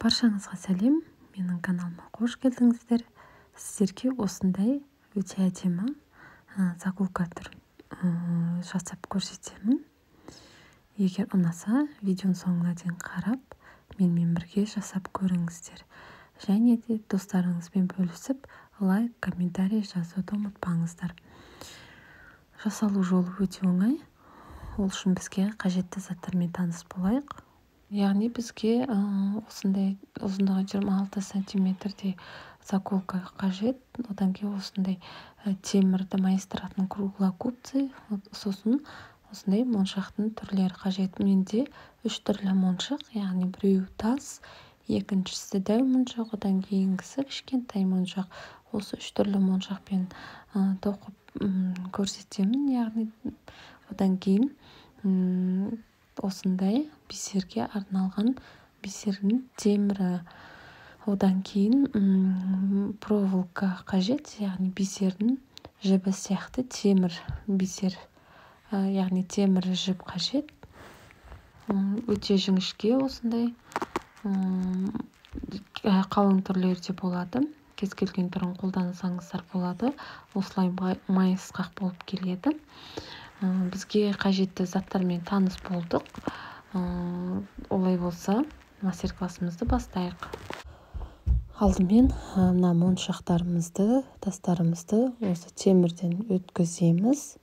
Баршаңызға сәлем, менің каналыма қош келдіңіздер. Сіздерге осындай өте әдемі заколка түрін жасап көрсетемін. Егер ұнаса, видеоның соңына дейін қарап, менімен бірге жасап көріңіздер. Және де достарыңызбен бөлісіп, лайк, комментарий жазуды ұмытпаңыздар. Жасалу жолы өте оңай. Ол үшін бізге қажетті заттармен таныс болайық. Яғни бізге осындай ұзындығы 26 сантиметрдей заколка қажет. Одан кейін осындай темірді майыстыратын круглогубцы, сосын осындай моншақтың түрлері қажет. Менде 3 түрлі моншақ, яғни біреуі тас, екіншісі дәу моншақ, одан кейінгісі кішкентай моншақ. Осы 3 түрлі моншақпен тоқып көрсетемін. Яғни одан кейін осындай бисерге арналған бисердің темірі, одан кейін проволока қажет, яғни бисердің жібі сияқты темір бисер, яғни темір жіп қажет. Өте жіңішке осындай қалың түрлері де болады. Кез келген түрін қолдансаңыздар болады. Осылай майысқақ болып келеді. Бізге қажетті заттармен таныс болдық. Олай болса, мастер-классымызды бастайық. Алдымен мына моншақтарымызды, тастарымызды осы темірден өткіземіз.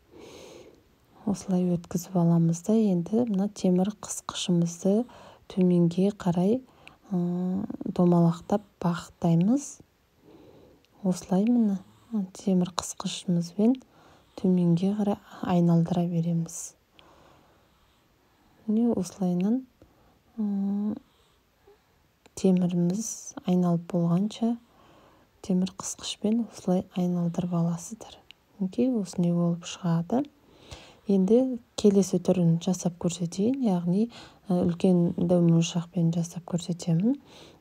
Осылай өткізіп аламыз да, енді мына темір қысқышымызды төменге қарай домалақтап бағыттаймыз. Осылай міне темір қысқышымызбен төменге қарай айналдыра береміз. Міне осылайынан теміріміз айналып болғанша темір қысқышпен осылай айналдырып аласыздар. Мінекей осындай болып шығады. Енді келесі түрін жасап көрсетейін, яғни үлкен дәу моншақпен жасап көрсетемін.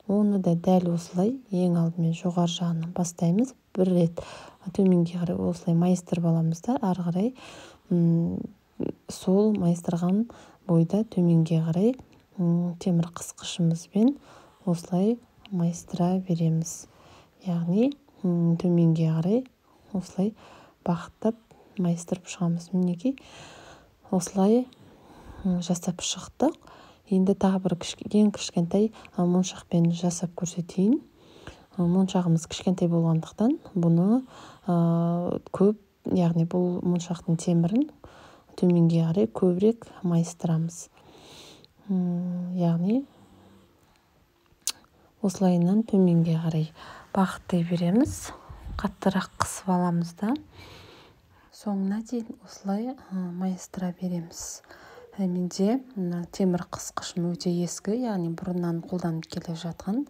Оны да дәл осылай ең алдымен жоғары жағынан бастаймыз. Бір рет төменге қарай осылай майыстырып аламыз да, ары қарай сол майыстырған бойда төменге қарай темір қысқышымызбен осылай майыстыра береміз. Яғни төменге қарай осылай бағыттап майыстырып шығамыз. Мінекей осылай жасап шықтық. Енді тағы бір ең кішкентай моншақпен жасап көрсетейін. Моншағымыз кішкентай болғандықтан бұны көп, яғни бұл моншақтың темірін төменге қарай көбірек майыстырамыз. Яғни осылайынан төменге қарай бағыттай береміз. Қаттырақ қысып аламыз да, соңына дейін осылай майыстыра береміз. Менде темір қысқышым өте ескі, яғни бұрыннан қолданып келе жатқан.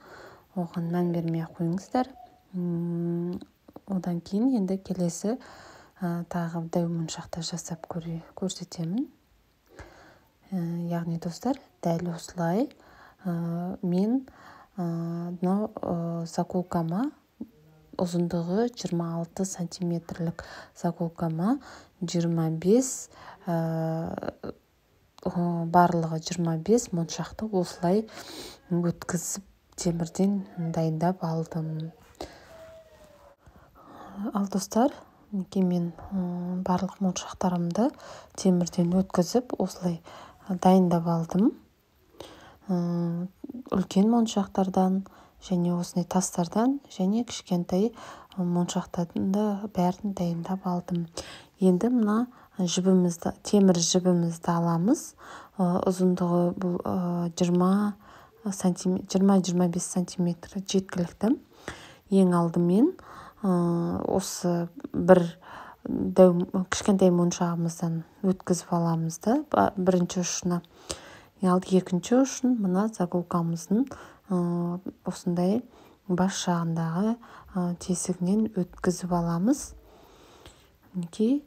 Оған мән бермей қойыңыздар. Одан кейін енді келесі тағы дәу моншақты жасап көрсетемін. Яғни достар, дәл осылай мен мынау заколкама ұзындығы 26 сантиметрлік заколкама 25, барлығы 25 моншақты осылай өткізіп темірден дайындап алдым. Ал достар, мінекей мен барлық моншақтарымды темірден өткізіп осылай дайындап алдым. Үлкен моншақтардан және осындай тастардан және кішкентай моншақтардың да бәрін дайындап алдым. Енді мына жібімізді, темір жібімізді аламыз. Ұзындығы бұл 20-25 сантиметр жеткілікті. Ең алдымен осы бір кішкентай моншағымыздан өткізіп аламыз да, бірінші ұшына. Ал екінші ұшын мына заколкамыздың осындай бас жағындағы тесігінен өткізіп аламыз. Мінекей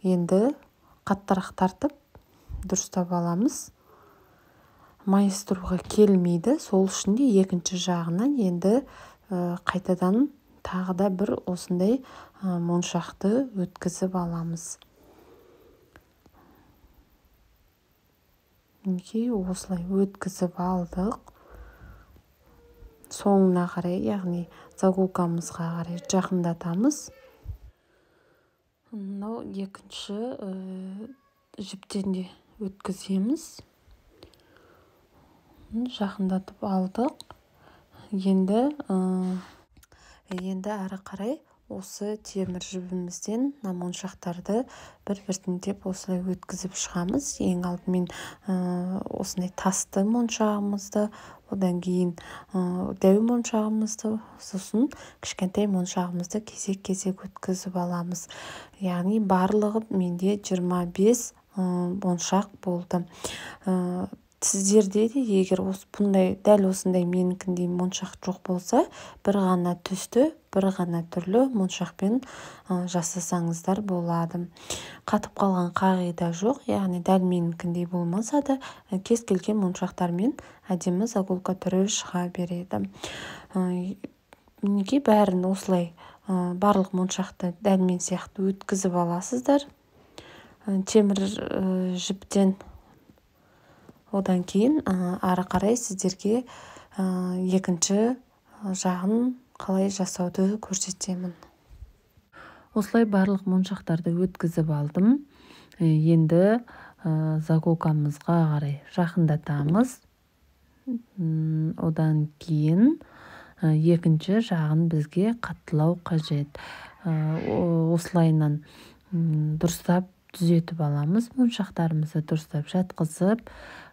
енді қаттырақ тартып дұрыстап аламыз. Майыстыруға келмейді, сол үшін де екінші жағынан енді қайтадан тағы да бір осындай моншақты өткізіп аламыз. Мінекей, осылай өткізіп алдық. Соңына қарай, яғни загулкамызға қарай жақындатамыз. Мынау екінші жіптен де өткіземіз. Жақындатып алдық. Енді әрі қарай осы темір жібімізден мына моншақтарды бір-біртіндеп осылай өткізіп шығамыз. Ең алдымен осындай тасты моншағымызды, одан кейін дәу моншағымызды, сосын кішкентай моншағымызды кезек-кезек өткізіп аламыз. Яғни барлығы менде 25 моншақ болды. Сіздерде де егер бұндай дәл осындай менікіндей моншақ жоқ болса, бір ғана түсті, бір ғана түрлі моншақпен жасасаңыздар болады. Қатып қалған қағида жоқ, яғни дәл менікіндей болмаса да кез келген моншақтармен әдемі загулка түрі шыға береді. Мінекей, бәрін осылай барлық моншақты дәл мен сияқты өткізіп аласыздар темір жіптен. Одан кейін ары қарай сіздерге екінші жағын қалай жасауды көрсетемін. Осылай барлық моншақтарды өткізіп алдым. Енді загулкамызға қарай жақындатамыз. Одан кейін екінші жағын бізге қаттылау қажет. Осылайынан дұрыстап түзетіп аламыз. Моншақтарымызды дұрыстап жатқызып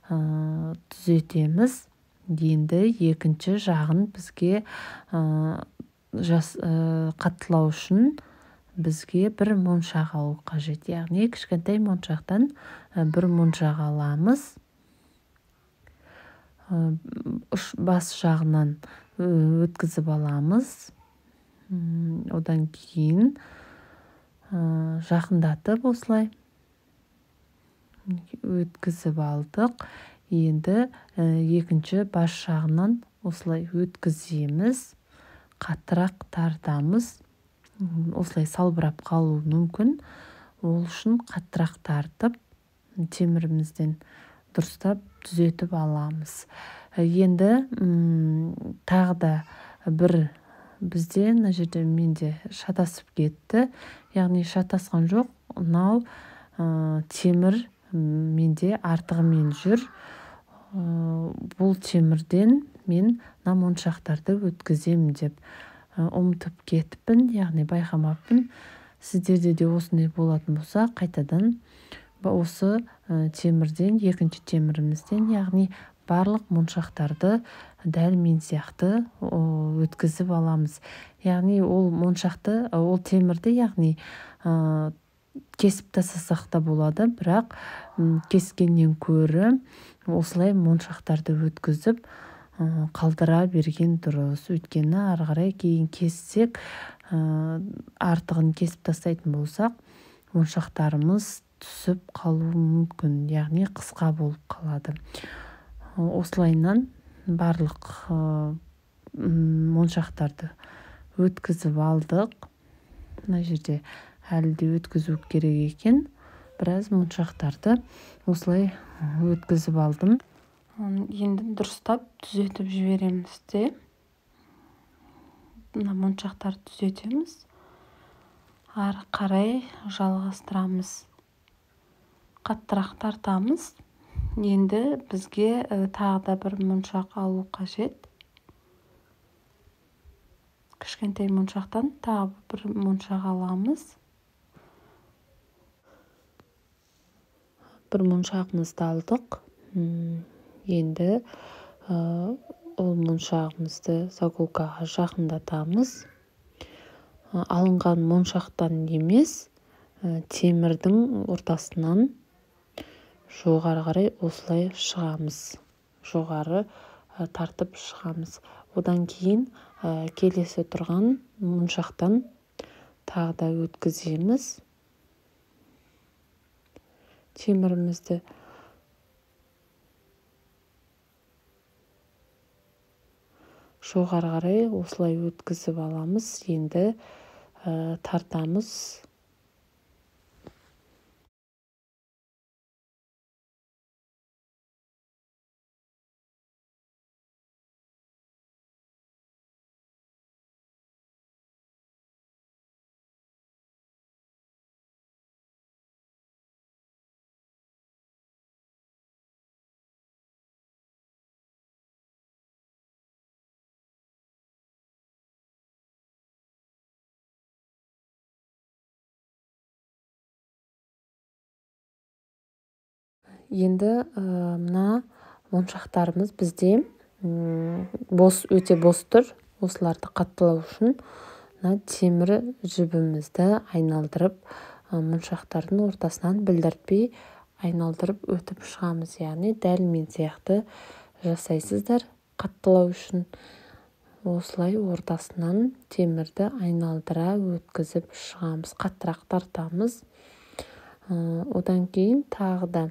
түзетеміз. Енді екінші жағын бізге қаттылау үшін бізге бір моншақ алу қажет. Яғни кішкентай моншақтан бір моншақ аламыз. Бас жағынан өткізіп аламыз. Одан кейін жақындатып осылай өткізіп алдық. Енді екінші бас жағынан осылай өткіземіз, қаттырақ тартамыз. Осылай салбырап қалуы мүмкін. Ол үшін қаттырақ тартып темірімізден дұрыстап түзетіп аламыз. Енді тағы да бір бізде мына жерде менде шатасып кетті. Яғни шатасқан жоқ, мынау темір менде артығымен жүр. Бұл темірден мен мына моншақтарды өткіземін деп ұмытып кетіппін, яғни байқамаппын. Сіздерде де осындай болатын болса, қайтадан осы темірден, екінші темірімізден, яғни барлық моншақтарды дәл мен сияқты өткізіп аламыз. Яғни ол моншақты, ол темірді, яғни кесіп тастасақ та болады, бірақ кескеннен көрі осылай моншақтарды өткізіп қалдыра берген дұрыс. Өйткені ары қарай кейін кессек, артығын кесіп тастайтын болсақ, моншақтарымыз түсіп қалуы мүмкін, яғни қысқа болып қалады. Осылайынан барлық моншақтарды өткізіп алдық. Мына жерде әлі де өткізу керек екен. Біраз моншақтарды осылай өткізіп алдым. Енді дұрыстап түзетіп жібереміз де. Мына моншақтарды түзетеміз. Ары қарай жалғастырамыз. Қаттырақ тартамыз. Енді бізге тағы да бір моншақ алу қажет. Кішкентай моншақтан тағы бір моншақ аламыз. Бір моншағымызды алдық. Енді ол моншағымызды загулкаға жақындатамыз. Алынған моншақтан емес, темірдің ортасынан жоғары қарай осылай шығамыз. Жоғары тартып шығамыз. Одан кейін келесі тұрған моншақтан тағы да өткіземіз. Темірімізді жоғары қарай осылай өткізіп аламыз. Енді тартамыз. Енді мына моншақтарымыз бізде бос, өте бос тұр. Осыларды қаттылау үшін мына темір жібімізді айналдырып, моншақтардың ортасынан білдіртпей айналдырып өтіп шығамыз. Яғни дәл мен сияқты жасайсыздар қаттылау үшін. Осылай ортасынан темірді айналдыра өткізіп шығамыз, қаттырақ тартамыз. Одан кейін тағы да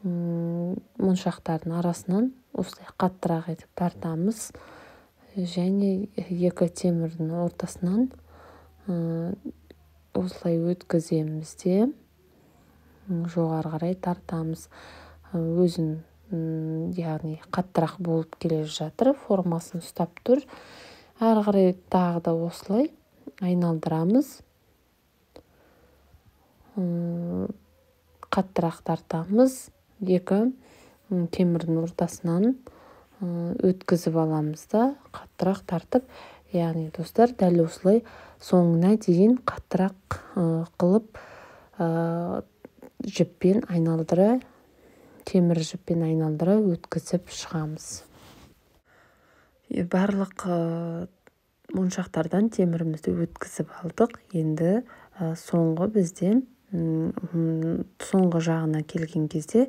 моншақтардың арасынан осылай қаттырақ етіп тартамыз. Және екі темірдің ортасынан осылай өткіземіз де жоғары қарай тартамыз. Өзін, яғни қаттырақ болып келе жатыр, формасын ұстап тұр. Әрі қарай тағы да осылай айналдырамыз, қаттырақ тартамыз, екі темірдің ортасынан өткізіп аламыз да қаттырақ тартып, яғни достар дәл осылай соңына дейін қаттырақ қылып жіппен айналдыра, темір жіппен айналдыра өткізіп шығамыз. Барлық моншақтардан темірімізді өткізіп алдық. Енді соңғы бізде соңғы жағына келген кезде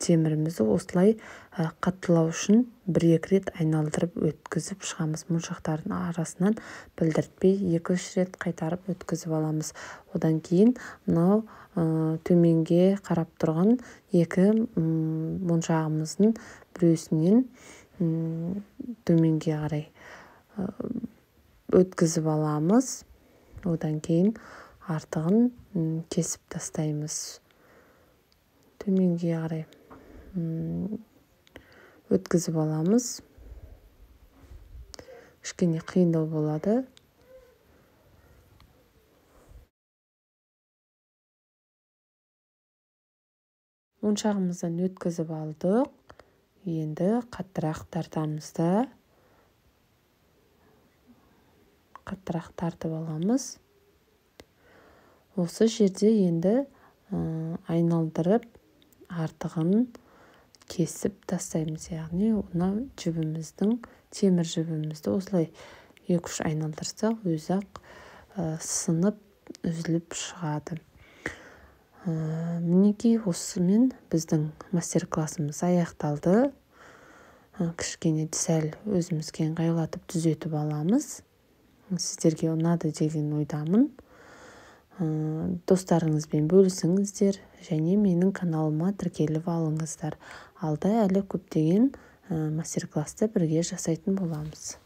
темірімізді осылай қаттылау үшін бір-екі рет айналдырып өткізіп шығамыз. Моншақтардың арасынан білдіртпей 2-3 рет қайтарып өткізіп аламыз. Одан кейін мынау төменге қарап тұрған екі моншағымыздың біреусінен төменге қарай өткізіп аламыз. Одан кейін артығын кесіп тастаймыз. Төменге қарай өткізіп аламыз. Кішкене қиындау болады. Моншағымыздан өткізіп алдық. Енді қаттырақ тартамыз да қаттырақ тартып аламыз. Осы жерде енді айналдырып артығын кесіп тастаймыз. Яғни мына жібіміздің, темір жібімізді осылай 2-3 айналдырсақ, өзі-ақ сынып, үзіліп шығады. Мінекей осымен біздің мастер-классымыз аяқталды. Кішкене сәл өзімізге ыңғайлатып түзетіп аламыз. Сіздерге ұнады деген ойдамын. Достарыңызбен бөлісіңіздер және менің каналыма тіркеліп алыңыздар. Алда әлі көптеген мастер-классты бірге жасайтын боламыз.